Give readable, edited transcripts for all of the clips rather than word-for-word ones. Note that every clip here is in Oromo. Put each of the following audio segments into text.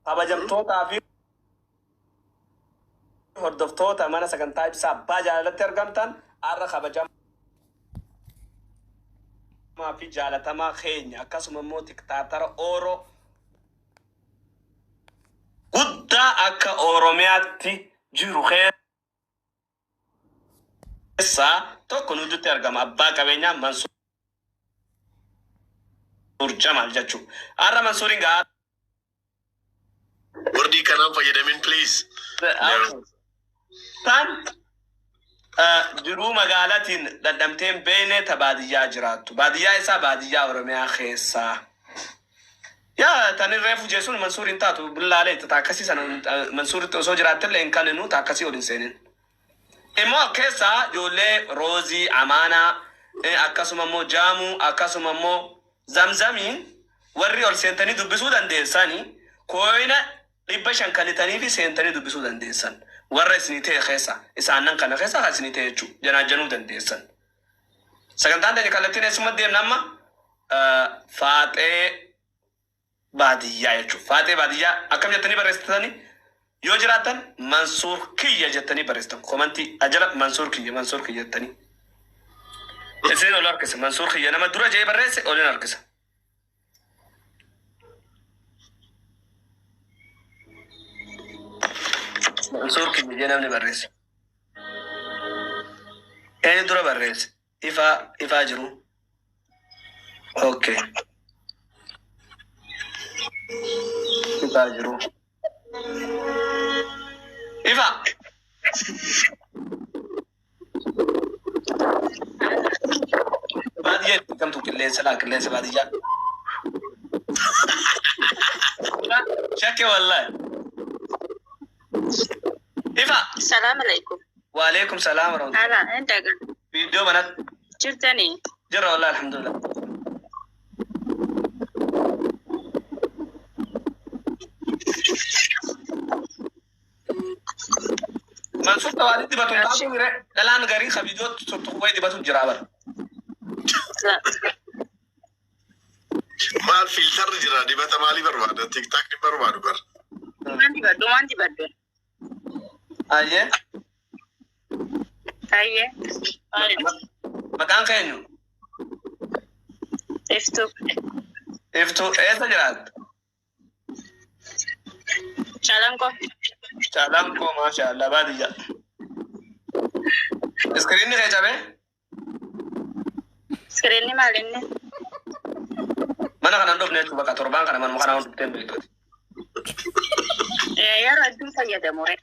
Kabajamtootaa fi hordoftoota mana sagantaa ibsaa abbaa jaalalatti argamtan, har'a kabajamaa fi jaalatamaa keenya, akkasuma immoo TikToker Ooroo guddaa akka Oromiyaatti jiru keessaa tokko nuti argama, abbaa qabeenyaa Mansuur Jamaal jechuudha. Har'a Mansuuriin gaa Wordii kanaan fayyadamin, please. Tan jiruu magaalaatiin dhadhamtee hin beekne, ta baadiyyaa jiraattu. Baadiyyaa isaa baadiyyaa Oromiyaa keessaa. Yaa tan reefu jechuun Mansuur hin taatu billaalee ta akkasii sana Mansuuritti osoo jiraattellee hin kaninu, ta akkasii ol hin seenin. Immoo keessaa ijoollee Roozii, Amaanaa, akkasuma immoo Jaamuu, akkasuma immoo Zamzamiin warri ol seentanii dubbisuu dandeessani coin 500 kanitanii fi seentanii dubbisuu dandeessan. Warra isinii ta'e keessa isaannan kana keessa kan isinii ta'e jechuudha. Janaajjanuu dandeessan. Sagantaan teenya kallattiin eessumatti deemna amma? Faaxee baadiyyaa jechuudha. Faaxee baadiyyaa akkam jettanii barreessitanii yoo jiraattan, Mansuur kiyya jettanii barreessitan. Comment ajala Mansuur kiyya, Mansuur kiyya jettanii. Isin ol harkisa. Mansuur kiyya nama dura jee barreesse olin harkisa. Mansuur kiyya jee namni barreesse. Eenyu dura barreesse? Ifaa, ifaa jiru. Okay. Ifaa jiru. Ifa. Baadiyyaa itti kamtu qilleensa laa, qilleensa baadiyyaa. Shakke wallahi. Ifa. Salaam alaikum. Waalaikum salaam warahmatullahi. Ala, indaga. Viidiyoo banatti Jirtanii? Jirra wallahi, alhamdulillah. Mansuur tawaanii dibatu hin taatu mire, dhalaan garii ka viidiyoo tuttuqwee dibatu jira bara. Maal, filterri jira, dibata maalii barbaada? TikTok ni barbaadu bara. Waan dibadhu, waan dibadhu. Ayyee. Ayyee. Maqaan keenyu? Iftuu. Iftuu, eessa jiraattu? Calanqoo. Calanqoo, maasha Allah, baadiyyaa. Screenni kee cabee? Screenni maal inni? Mana kana hin dhufne jechuudha, bakka torbaan kana manuma kana dhuftee hin beektu. Yeroo hedduun fayyadamu re.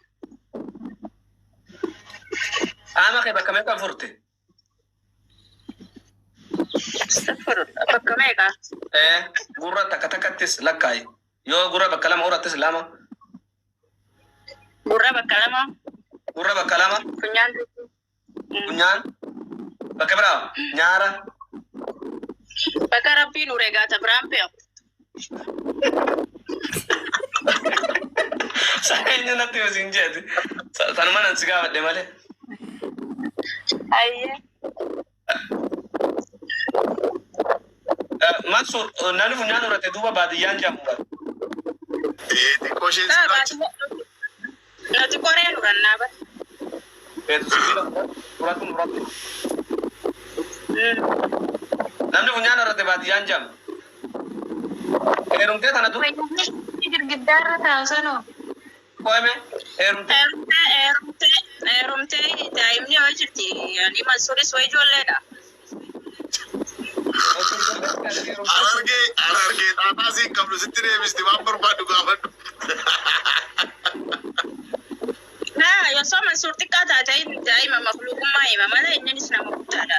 Qaama kee bakka meeqa furte? Astaghfirullah. Bakka meeqa? Ee, gurra takka takkattis lakkaayi. Yoo gurra bakka lama urattis lama. Gurra bakka lama. Gurra bakka lama. Funyaan. Funyaan. Bakka biraa nyaara. Bakka rabbiin ure gaata biraan beeku. Eenyu natti hin jeeti. Sanuma nan si gaafadhe malee. Ayyee. Mansuur, namni funyaan urate duuba baadiyyaan jedhamu bara. Ee, xiqqoo isheen sirraacha. Nuti qoreen urannaa bara. Beetu sibiila uratu uratu. Namni funyaan urate baadiyyaan jedhamu. Heerumtee tana dur Girgiddaarra taa'u sanoo. qo'ame heerumtee. Heerumtee, heerumtee, heerumtee, daa'imni yoo jirti, ani Mansuuris waa ijoolleedha. Harargee, Harargee xaaxaa siin qabdu sitti deebisti, waan barbaaddu gaafadhu. Naa osoo Mansuur xiqqaa taate daa'ima makluuqummaa hima malee innis nama guddaadha.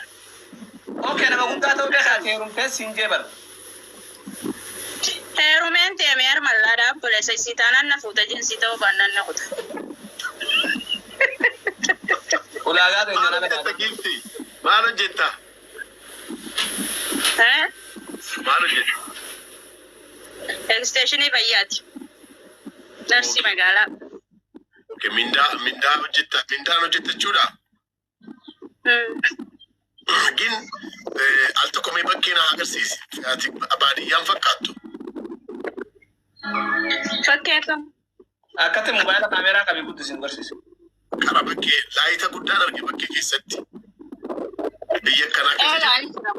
Okay, nama guddaa ta'uu beekaa, heerumtee siin jee bara. Heerumeen deemee harmallaadha, obboleessa isii taanaan na fuuta, jinsii ta'uu baannaan na kuta. Ulaagaa Maal teenya nama hojjetta, giifti? Maal hojjetta? Eh? Maal hojjetta? Extensionii fayyaati. Narsii magaalaa. Okay, mindaa mindaa hojjetta, mindaan hojjetta jechuudha. Gin al tokko mee bakkee na agarsiisi. Ati baadiyyaan fakkaattu. Bakkee akkam? Akkatti mobaayila kaameeraa qabii guddisiin barsiise. Karaa bakkee laayita guddaan arge bakkee keessatti. Biyya akkanaa keessa jira. Eelaa ni jira.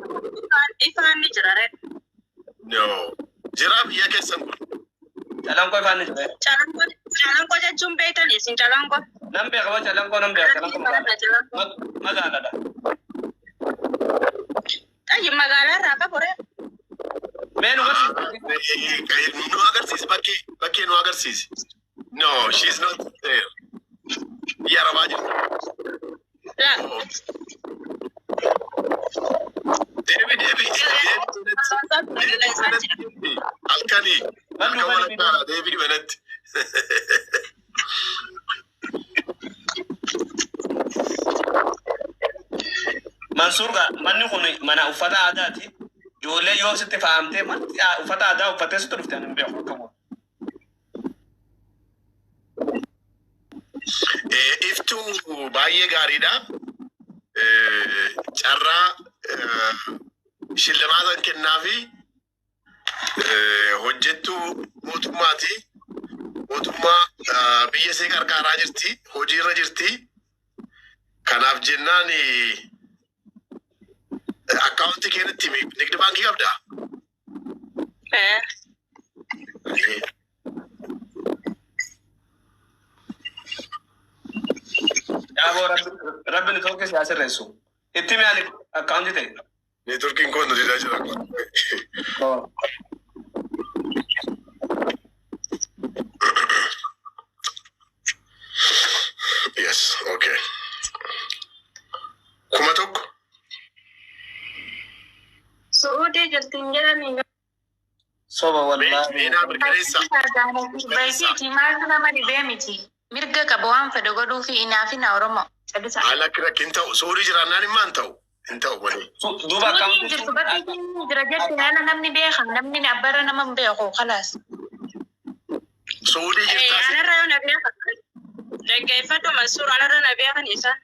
Ifaan ni jira re. No. Jira biyya keessan kun. Calanqoo ifaan ni jira. Calanqoo calanqoo jechuun beektan isin calanqoo. Nan beeka wa calanqoo nan beeka calanqoo magaalaa. Magaalaadha. Xayyi magaalaa irraa qabu re. Mee nu barsiisi. Nu agarsiisi bakkee bakkee nu agarsiisi. No, she's not there. Biyya Arabaa jirti. La. Deebi deebi deebi. Halkanii halkan walakkaa deebi manatti. Mansuur gaa manni kun mana uffata aadaati. Ijoollee yoo sitti fahamtee manni uffata aadaa uffattee sitti dhufte ani hin beeku akka waan. Iftuu baay'ee gaariidha. Carraa shillimaatan kennaafi hojjettuu mootummaati. Mootummaa biyya ishee qarqaaraa jirti. Hojiirra jirti. Kanaaf jennaan akkaawuntii keenyatti nigdi baankii qabdaa? Eh. Yaaboo rabbi ni tokko si sirreessu. Itti mi'aani akkaawuntii ta'e. Neetworkiin koo nu didaa jira. Yes, okay. 1000. Su'uudii jirti hin jedhanii. Soba wallaahi. Meenaa mirkaneessaa. Beeksiiti maaltu nama dhibee miti. Mirga qaba waan fedhe godhuu fi inaafina Oromoo. Calisa. Haala akka hin ta'u. Suurii jiraannaan immoo hin ta'u. Hin ta'u malee. Duuba Su'uudiin akkaawuntii jirtu bakki inni jira jetti haala namni beeka namni abbara nama hin beeku kalaas. Suudii jirtaa. Anarra yoo na beekan. Dhaggeeffadhu Mansuur anarra na beekan isaan.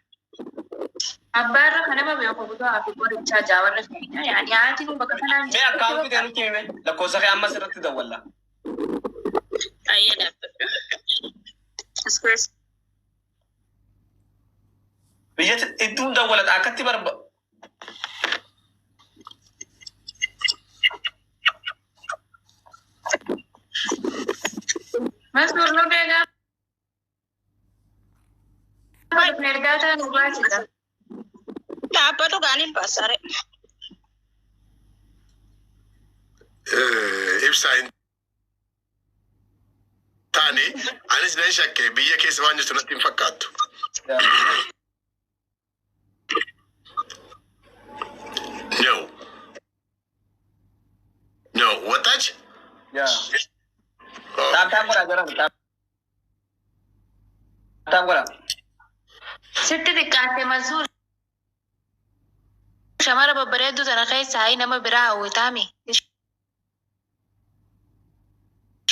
Abbaarra kan nama beeku butaa fi qorichaa jaawarra fe'ina. Yaani haati kun bakka kanaan Mee akkaawuntii ta'e nutti hime lakkoofsa kee ammas irratti dawwalla. Ayyee dhaabbadhu. As keessa. Biyya idduun dawwalata akkatti barba. Mansuur nu beekaa. Ergaa nu baasisa. Dhaabbatu gaaniin baasare. Ibsaa hin taane anis nan shakke biyya keessa waan jirtu natti hin fakkaattu. No. No. ወጣች? Yaa. Tap tap godhaa jiran. Tap tap godhaa. Sitti xiqqaatte Mansuur. Shamara babbareedduu tana keessa hayi nama biraa hawwitaami.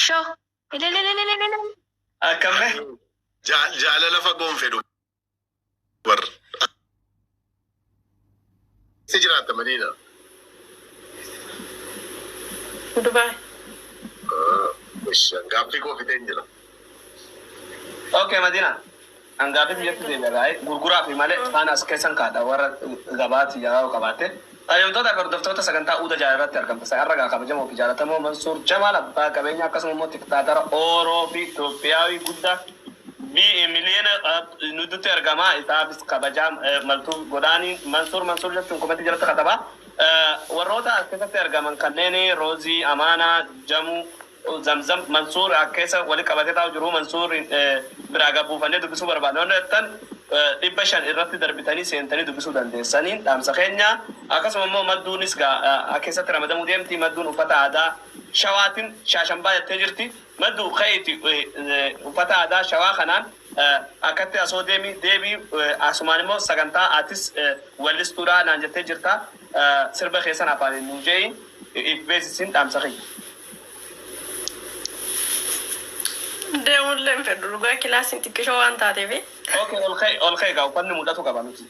Shoo. Ililililililil. Akkamme. Jaalala fagoon fedhu. Bar. Si jiraatta Madiina. Dubaay. Gaaffii koo fiteen jira. Okay Madina. Hangaafi biyyatti deebi'a. Gurguraa fi malee kaan as keessan kaadha warra gabaati yaa qabaatte. Tajaajiltoota fi hordoftoota sagantaa Uuda Jaalala irratti argamta. Sagarra gaa kabajamoo fi jaallatamoo Mansuur Jamaal abbaa qabeenya akkasuma immoo tiktaatara Ooroo fi Itoophiyaawii guddaa miliyoona nutti argama. Isaafis kabajaa maltuu godhaanii Mansuur Mansuur jechuun komentii jalatti katabaa. Warroota as keessatti argaman kanneen Roozii, Amaanaa, Jamuu, Zamzam, Mansuur keessa wali qabatee taa'u jiru. Mansuur biraa gabbuufannee dubbisuu barbaadne. Wanni jettan 500 irratti darbitanii seentanii dubbisuu dandeessanii dhaamsa keenya. Akkasuma immoo madduunis keessatti ramadamuu deemti. Madduun uffata aadaa shawaatiin shaashambaa jettee jirti. Madduu ka'eeti uffata aadaa shawaa kanaan akkatti asoo deemi deebii asumaan immoo sagantaa atis wallistuudhaa naan jettee jirta. Sirba keessan afaan hin jeeyin if beeksisiin dhaamsa keenya. Deemullee hin fedhu dhugaa kilaasiin xiqqishoo waan taateef. Okay, ol ka'e ol ka'e gaa uffanni mul'atu qaba nuti.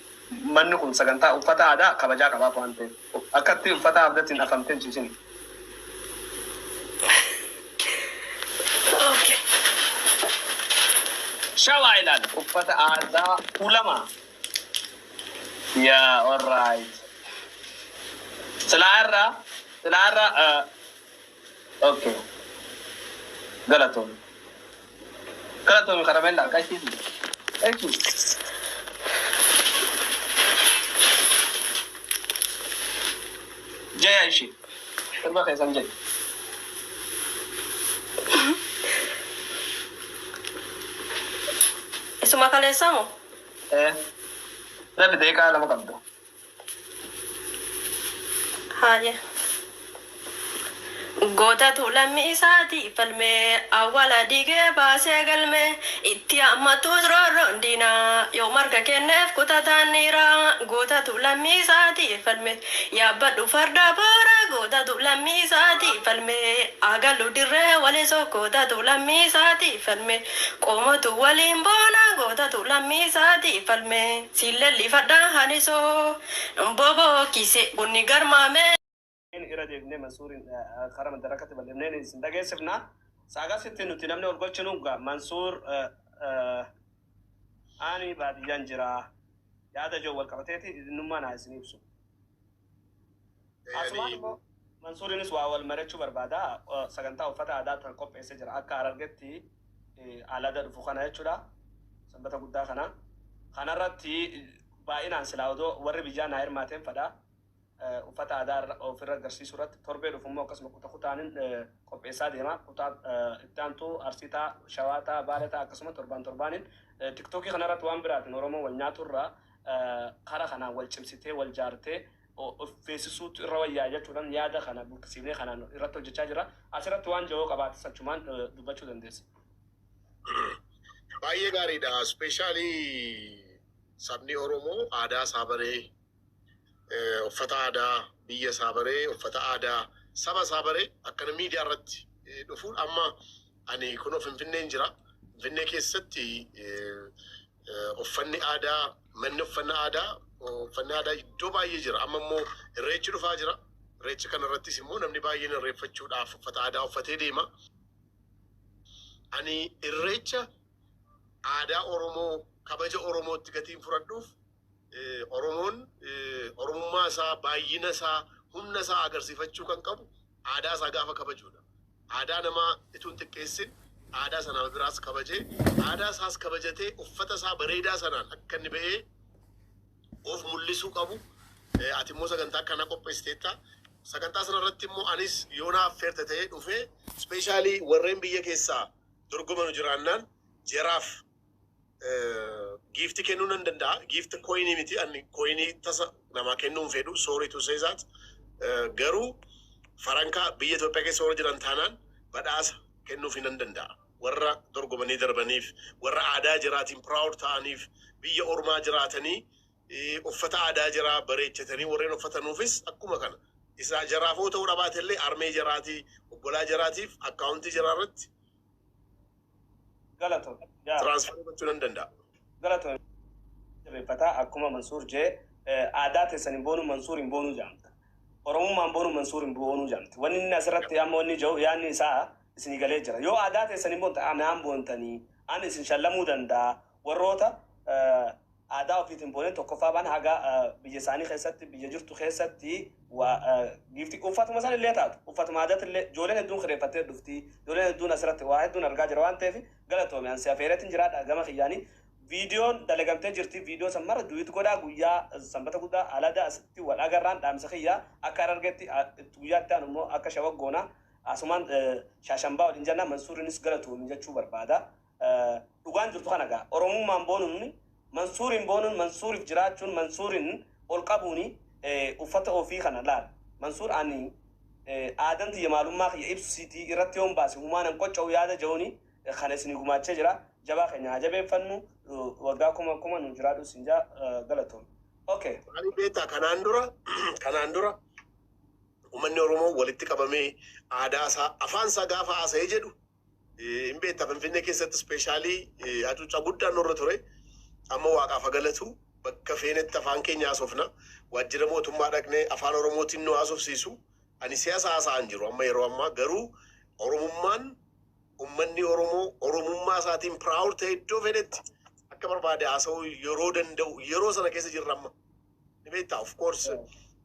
Manni kun sagantaa uffata aadaa kabajaa qabaaf waan ta'eef. Akkatti uffata aadaatiin afamtee hin ciisin. Okay. Shawaa ilaal, uffata aadaa Tuulamaa. Yeah, alright. Silaarra, silaarra, okay. Galatoomi. Galatoomi karameellaa, qashiiti. Thank you. Jaya ishee. Sirba keessan jedhe. Isuma kaleessaa moo? Eh. Rabbi daqiiqaa 2 qabda. Haaya. Gootatu lammii isaatii falmee, awwaala diigee baasee galmee, itti hammatus roorroon diinaa, yoo marga kenneef kutataan dhiiraa. Gootatu lammii isaatii falmee, yaabbadhu farda boora. Gootatu lammii isaatii falmee, agallu dirree walisoo. Gootatu lammii isaatii falmee, qomotu waliin boona. Gootatu lammii isaatii falmee, sillellifadha hanisoo boboo kise bunni garmaamee. Irra deebinee Mansuurin karaa madarakatti bal'ifnee isin dhageessifna. Saagasitti nuti namni ol galchinu gaa Mansuur ani baadiyyaan jira. Yaada ijoo wal qabateeti innummaa naa isin ibsu. Asumaan immoo Mansuurinis waa wal mari'achuu barbaada. Sagantaa uffata aadaa kan qopheessee jira. Akka Harargetti alada dhufu kana jechuudha. Sanbata guddaa kana. Kanarratti baay'inaan silaa odoo warri biyyaa naa hirmaateen fadha. Uffata aadaa ofirra agarsiisuu irratti torbee dhufu immoo akkasuma kuta kutaanin qopheessaa deema. Kutaa itti aantu Arsii ta'a, Shawaa ta'a, Baale ta'a, akkasuma torbaan torbaanin TikTokii kanarratti waan biraatiin Oromoo wal nyaaturra kara kanaan wal cimsitee wal jaartee of beeksisuutu irra wayyaa jechuudhaan yaada kana burqisiifnee kanaan irratti hojjechaa jira. Asirratti waan jawoo qabaates achumaan dubbachuu dandeessa. Baay'ee gaariidha. Especially sabni Oromoo aadaa isaa baree, uffata aadaa biyya isaa baree, uffata aadaa saba isaa baree akkana miidiyaa irratti dhufuun. Amma ani kunoo Finfinneen jira. Finfinnee keessatti uffanni aadaa, manni uffannaa aadaa, uffanni aadaa iddoo baay'ee jira. Amma immoo Irreechi dhufaa jira. Irreecha kana irrattis immoo namni baay'een irreeffachuudhaaf uffata aadaa uffatee deema. Ani Irreecha aadaa Oromoo, kabaja Oromootti gatiin fudhadhuuf, Oromoon Oromummaa isaa, baay'ina isaa, humna isaa agarsiifachuu kan qabu aadaa isaa gaafa kabajuudha. Aadaa namaa itoo hin xiqqeessin, aadaa sana biraas kabajee, aadaa isaas kabajatee, uffata isaa bareedaa sanaan akka inni ba'ee of mul'isuu qabu. Ati immoo sagantaa akkanaa qopheessiteetta. Sagantaa sana irratti immoo anis yoo naaf affeerte ta'ee dhufee, especially warreen biyya keessaa dorgomanu jiraannaan jaraaf gift kennuu nan danda'a. Gift coinii miti, ani coinii tasa namaa kennuu hin fedhu, sorry to say that. Garuu farankaa biyya Itoophiyaa keessa warra jiran taanaan badhaasa kennuufii nan danda'a. Warra dorgomanii darbaniif, warra aadaa jiraatiin proud ta'aniif, biyya ormaa jiraatanii uffata aadaa jiraa bareechatanii warreen uffatanuufis akkuma kana. Isa jaraafoo ta'uu dhabaate illee armee jaraatii, obbolaa jaraatiif accountii jaraa irratti Galatoon. Yaa. Transfer gochuu nan danda'a. Galatoon. Jabeeffataa akkuma Mansuur jee, aadaa teessan hin boonu, Mansuur hin boonuu jedhamta. Oromummaan boonu, Mansuur hin boonuu jedhamti. Wanni inni asirratti amma wanni jiru yaadni isaa isinii galee jira. Yoo aadaa teessan hin boonta anaan boontanii ani isin shallamuu danda'a. Warroota aadaa ofiitiin booneen tokkoffaa baan haga biyya isaanii keessatti, biyya jirtu keessatti waa gift uffatuma san illee taatu, uffatuma aadaati illee ijoolleen hedduun kireeffattee dhufti. Ijoolleen hedduun asirratti waa hedduun argaa jira waan ta'eef galatoome. Ansi afeereetiin jiraadha gama kiyyaanii. Viidiyoon dalagamtee jirti. Viidiyoo san mara duet godhaa. Guyyaa Sanbata guddaa alada asitti wal agarraan dhaamsa kiyyaa. Akka Harargeetti guyyaa itti aanu immoo akka Shawaggoona asumaan shaashambaa waliin jenna. Mansuurinis galatoomi jechuu barbaada. Dhugaan jirtu kana gaa. Oromummaan boonuun, Mansuuriin boonuun, Mansuuriif jiraachuun, Mansuuriin ol qabuuni uffata ofii kana laal. Mansuur ani aadan tiyya maalummaa kiyya ibsitii irratti yoon baase humaa nan qocca'u yaada ja'uuni kana isinii gumaachee jira. Jabaa keenya haa jabeeffannu. Waggaa kuma kuma nu jiraadhu isin jaa, galatoom. Okay. Maaliif beektaa, kanaan dura uummanni Oromoo walitti qabamee aadaa isaa, afaan isaa gaafa haasa'ee jedhu, hin beektaa, Finfinnee keessatti especially hacuuccaa guddaan nurra ture. Amma Waaqaaf haa galatu, bakka feenetti afaan keenya haasofna. Waajjira mootummaa dhaqnee afaan Oromootiin nu haasofsiisu. Ani siyaasa haasa'an jiru amma yeroo ammaa, garuu Oromummaan Uummanni Oromoo Oromummaa isaatiin proud ta'e iddoo fedhetti akka barbaade haasa'uu yeroo danda'u yeroo sana keessa jirra amma. Ni beektaa, of course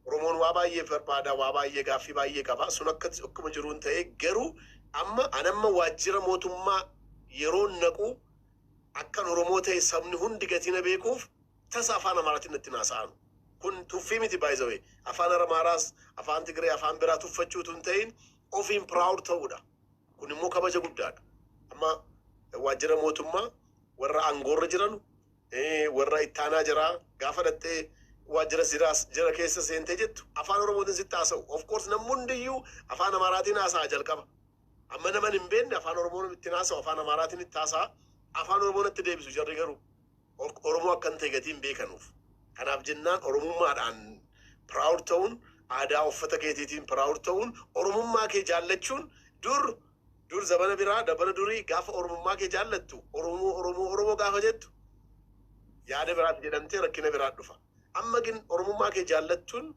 Oromoon waa baay'ee barbaada, waa baay'ee gaaffii baay'ee qaba. Sun akka akkuma jiruun ta'e garuu amma anamma waajjira mootummaa yeroo naqu akkan Oromoo ta'e sabni hundi gatii na beekuuf tasa afaan Amaaraatiin natti haasa'an. Kun tuffii miti, by the way. Afaan Amaaraas, afaan Tigree, afaan biraa tuffachuutu hin ta'in, ofiin proud ta'uudha. Kun immoo kabaja guddaadha. Amma waajjira mootummaa warra aangoorra jiranu, warra ittaanaa jiraa gaafa dhattee waajjira jiraas jira keessa seentee jettu afaan Oromootiin sitti haasa'u. Of course namni hundiyyuu afaan Amaaraatiin haasa'a jalqaba. Amma naman hin beekne afaan Oromoon ittiin haasa'u, afaan Amaaraatiin itti haasa'a. Afaan Oromoon itti deebisu jarri garuu Oromoo akka hin ta'e gatii hin beekanuuf. Kanaaf jennaan Oromummaadhaan proud ta'uun, aadaa uffata keetiitiin proud ta'uun, Oromummaa kee jaallachuun, dur dur zabana biraa dabana durii gaafa Oromummaa kee jaallattu, Oromoo Oromoo Oromoo gaafa jettu yaada biraatti jedhamtee rakkina biraa dhufa. Amma gin Oromummaa kee jaallachuun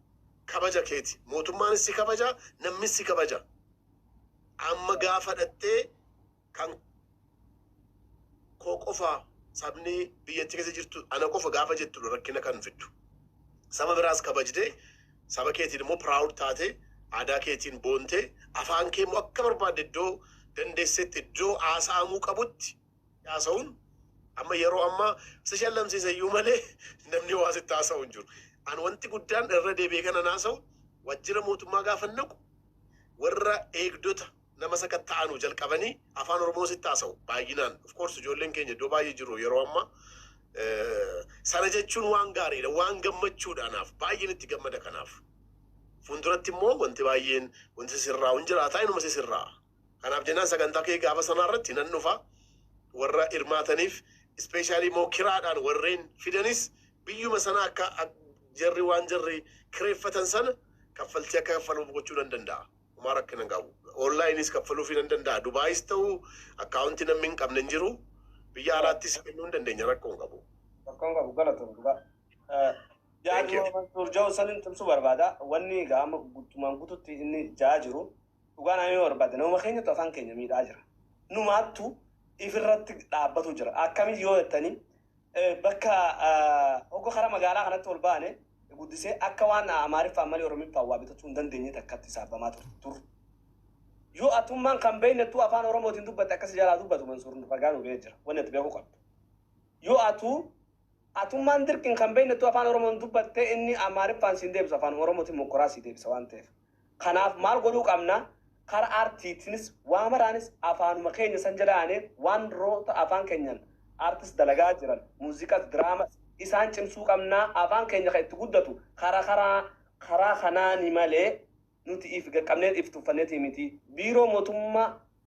kabaja keeti. Mootummaanis si kabaja, namnis si kabaja. Amma gaafa dhattee kan koo qofa, sabni biyyatti keessa jirtu ana qofa gaafa jettu rakkina kan fiddu. Saba biraas kabajdee, saba keetiin immoo proud taate, aadaa keetiin boontee, afaan kee immoo akka barbaadde iddoo dandeessetti, iddoo haasa'amuu qabutti haasa'uun amma yeroo ammaa si shallamsiisa iyyuu malee namni waa sitti haasa'u hin jiru. An wanti guddaan irra deebi'ee kana haasa'u, waajjira mootummaa gaafa naqu warra eegdota nama sakatta'anu jalqabanii afaan Oromoo sitti haasa'u baay'inaan. Of course ijoolleen keenya iddoo baay'ee jiru yeroo ammaa. Sana jechuun waan gaariidha, waan gammachuudha anaaf. Baay'een itti gammada kanaaf. Fuulduratti immoo wanti baay'een wanti sirraa hin jiraata, inuma sirraa. Kanaaf jennaan sagantaa kee gaafa sanaa irratti nan dhufa, warra hirmaataniif, especially immoo kiraadhaan warreen fidanis biyyuma sana akka jarri waan jarri kireeffatan sana kaffaltii akka kaffaluuf gochuu nan danda'a. Homaa rakkina hin qabu. Online is kaffaluufii nan danda'a. Dubaayis ta'uu akkaawuntii namni hin qabne hin jiru. Biyya alaattis kennuu hin dandeenya, rakkoo hin qabu. Rakkoon qabu, galatoon dhugaa. Thank you. Yaaduma Mansuur Jahu sanin tumsuu barbaada. Wanni egaa amma guutumaan guututti inni ja'aa jiru dhugaa nama yoo barbaade nama keenyatu afaan keenya miidhaa jira. Numaattu ifirratti dhaabbatu jira. Akkamitti yoo jettanii, bakka hogga karaa magaalaa kanatti ol baane guddisee akka waan Amaariffaan malee Oromiffaan waa bitachuu hin dandeenye takkatti saabamaa tur. Yoo atummaan kan beeknettu afaan Oromootiin dubbatte akkas jalaa dubbatu, Mansuur ragaa nu ga'ee jira. Wanni ati beekuu qabdu. Yoo atuu atummaan dirqiin kan beeknettu afaan Oromoon dubbatte, inni Amaariffaan siin deebisa, afaan Oromootiin mokkoraa sii deebisa waan ta'eef. Kanaaf maal godhuu qabna? Karaa aartiitiinis waa maraanis afaanuma keenya san jalaanee waan roota afaan keenyaan aartis dalagaa jiran, muuziqaas, diraamas isaan cimsuu qabnaa. Afaan keenya kan itti guddatu karaa kanaani malee nuti if qaqqabnee if tuffanneeti miti. Biiroo mootummaa